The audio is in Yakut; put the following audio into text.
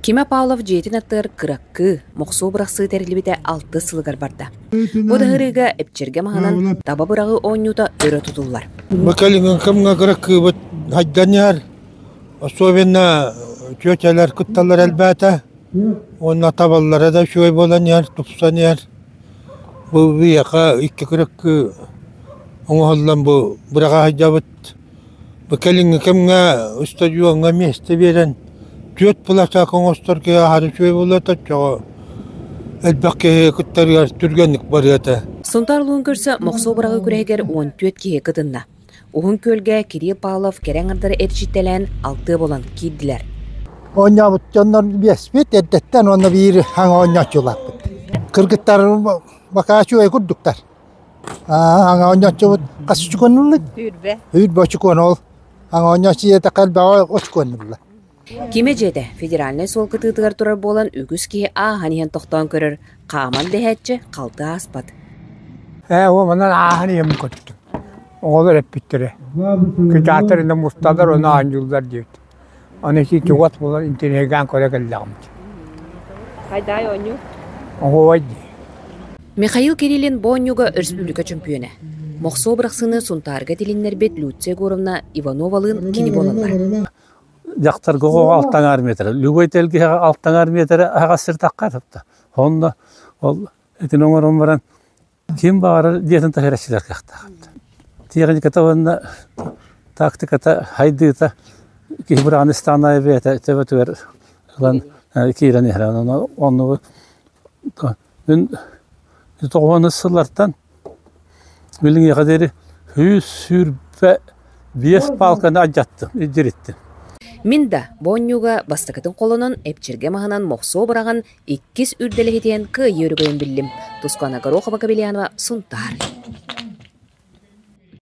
Кима Павлов дьиэтин аттыгар кыраккыы, мохсуо бырахсыы тэриллибитэ алтыс сылыгар барда. Бу таһырыыга эпчиргэ маһынан таба быраҕыы оонньуута өрө тутуллар. Бакалиҥҥа кэмҥэ кыраккыыбыт хайдан иһэр. Особенно тетялар кытталлар элбээтэ. Уонна табаллара да үчүгэй буолан иһэр, тупсан иһэр. Бу биһиэхэ икки кыраккыы оҥоһуллан бу быраҕа сылдьабыт. Бу кэлиҥҥи кэмҥэ устудьуоҥҥа миэстэ биэрэн түөрт площадка оҥостор киһи аһары үчүгэй буолуо этэ, оччоҕо элбэх киһи кыттарыгар түргэнник барыа этэ. Сунтаар улууһун көрсө Мохсуо быраҕыы күрэһигэр 14 киһи кытынна. Уһун Күөлгэ Кирилл Павлов кэрэ аҥардары эрчийтэлээн алтыа буолан киирдилэр. Оонньообут дьоннор биэспит эрдэттэн уонна биир хаҥа оонньооччулаахпыт. Кыргыттар бакаа үчүгэй курдуктар. Аҥа оонньооччубут хас очукуон ыллык? Үүрбэ. Үүрбэ очукуон ол. Аҥа оонньооччу диэтэххэ элбэҕи очукуон ылла. Кимэ дьиэтэ федеральнай суол кытыытыгар турар буолан үгүс киһи ааһан иһэн тохтоон көрөр, хааман дэһээччи халты ааспат. Ээ, ол манан ааһан иһэн көттүм. Оҕолор эппиттэрэ. Кытаатар иннэ мусталлар, ону оонньууллар диэбит. Аны ити чугас буолан интэриэһиргээн көрө кэллэҕим. Хайдаай оонньуу? Оһуобай дии. Михаил Кириллин бу оонньууга өрөспүүбүлүкэ чөмпүйүөнэ. Мохсуо бырахсыыны Сунтаарга тилиннэрбит Люция Егоровна Ивановалыын кини буолаллар. Дьахтарга оҕоҕо алтаҥаар миэтэрэ, любой тэлгэһэҕэ алтаҥаар миэтэрэ аһаҕас сир таххар. Онно ол итини оҥорон баран ким баҕарар дьиэтин таһыгар ситэр кыахтаах. Тиэхиньикэтэ уонна тактиката хайдыыта киһи быраҕан истэҕин аайы бэйэтэ төбөтүгэр ылан киирэн иһэр. Оннугу мин тоҕуһунус сыллартан билиҥҥиэхэ диэри 125 палканы алдьаттым, илдьириттим. Мин да бу оонньууга бастакытын холонон, эпчиргэ маһынан мохсуо быраҕан, иккис үрдэлэһитиэн кыайыы өрөгөйүн биллим. Тускуана Горохова-Кобельянова, Сунтаар.